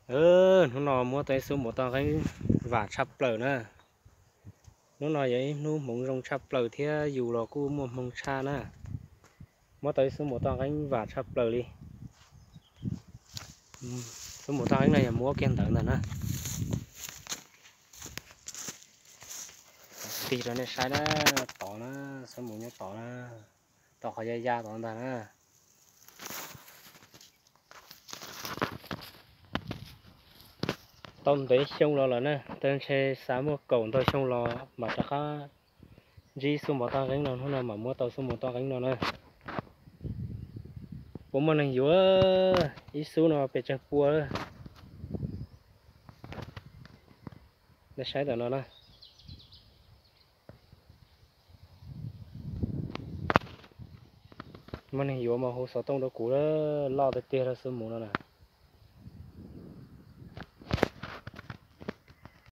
Hnub no muab tau ib xub npua toj nqeeb vam tshaj plaws na. Hnub no yog ib hnub hmoov zoo tshaj plaws thiab yus los kuj muaj hmoo tshaj na. Muab tau ib xub npua toj nqeeb vam tshaj plaws li. Xub npua toj nqeeb no yog muab kiag ntawd ntag na. Tig rau nej saib na, tod na, xub npua nyob tod na, tod qhov ya ya tod ntag na. Tau ntev xyoo los lawm na, tej ntshe xav muaj kaum ntau xyoo los mam rov qab ntsib xub npua toj nqeeb no, hnub no mam muab tau xub npua toj nqeeb no na. Puas muaj neeg yuav ib xub no pes tsawg pua? Nej saib tam no na. Muaj neeg yuav mas hu xov tooj rau kuv, loj tiag tiag rau xub npua no na.